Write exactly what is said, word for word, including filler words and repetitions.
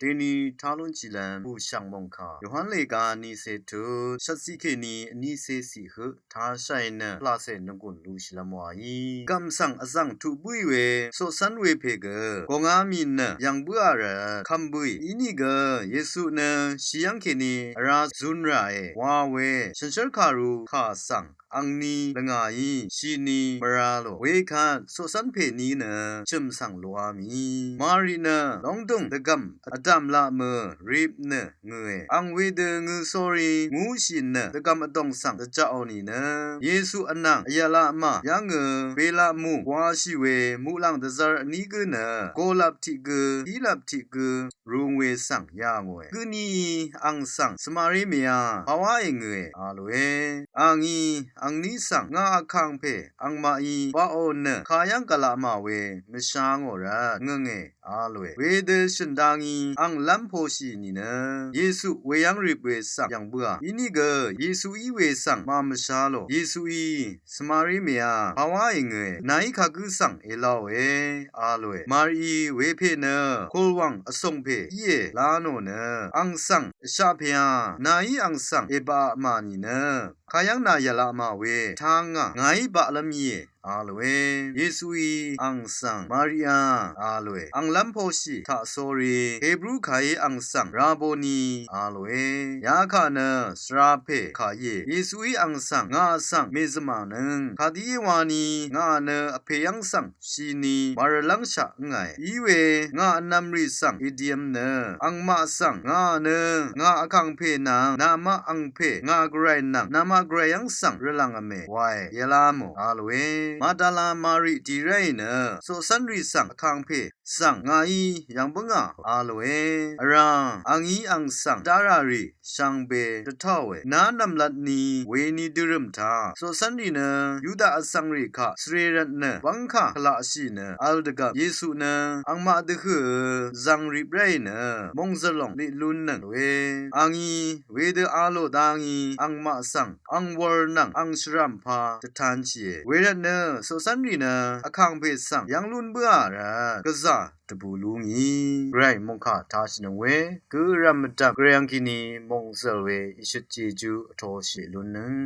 Deni talun chilvm bushang mongka Yohan lega nise tut shvtsi keni nise si hø tashayi nø lase nunggun lushilvm wayi. Gvmsvng vzvng tuq bui we soqsan we pè gø gonga min nø yvng bøa rvt kvm bui. Inigø Yesu nø shiyvng keni vra zun rae wa we shønshvr karu ka svng angni lvngayi shini mvralo. Wekvt soqsan pè ni nø chø̀m svng loa mi. Mari nø longdung dvgvm vdv̀m laq mø rip nø ngøe. Ang wedø ngø sori ngúshì nø dvgvm vdòng svng dvjaqò nìnø Yesu vnvng vyvlaq mà yv́ngø belaq mù washì we muqlàng dvzvr vní gǿ nø golap tiq gø hílap tiq gø rung we svng yà ngòe. Gøni ang svng Samari mèà pawá èngøe a lòe. Angí angní svng ngà vkàngpè angmaqí baqò nø kayv́ng gvlaq mà we mvsha ngò rvt ngønge a lòe. Wedø shø̀n dangí ang lv́m poshì nìnø Yesu weyv́ng rip we svng yv̀ng bøà. Inigø Yesuí we svng màmvsha lò. Yesuí Samari mèà pawá èngøe. Nàí kagǿ svng èlaòe a lòe. Marií wepè nø kulwàng vsongpè íe la nò nø ang svng vshaq pèà nàí ang svng èbaq mà nìnø kayv́ng nà yv̀laq mà we tangà ngàí baqlv́m íe a lòe. Yesuí ang svng Marià a lòe. Ang lv́m poshì taq sori Hebru kàí ang svng Raboni a lòe. Yakà nø svrapè kà íe. Yesuí ang svng ngà svng mèzvmà nøng kadí wani ngà nø vpè yv́ng svng shini màrvlv́ngshaq ǿngàe. Iwe ngà vnvmrì svng èdìvm nø angmaq svng ngà nø ngà vkàngpè nvng namaq angpè ngà gvray nvng namaq gvray yv́ng svng rvlv̀ngvme wae yvlá mò a lòe. Magdala Mari dì ráì nø soqsv́nrì svng vkàngpè svng ngàí yv̀ng bǿngà a lòe. Vrá angí ang svng dárà rì shvngbe dvtáòe. Nà nv̀mlat ni weni dørø̀m taq soqsv́nrì nø Yuda vsvngrì kaq svre rvt nø bv́ngkà kvlaqshì nø vl dvgvp Yesu nø angmaq dvhø̀ zvng rip ráì nø mòngzø̀l lòng liq lúnnøng lòe. Angí wedø a lò dangí angmaq svng ang wur nvng ang shvrv̀m pa dvtanshìe. Wervt nø soqsv́nrì nø vkàngpè svng yv́ng lún bǿà rvt gvzà dvbù lú ngì. Gvray mòngkà tashìnøng we gø vrv̀m mvdv̀m gvray angkini mòngzø̀l we ìshøt jejú vtoshì lúnnøng.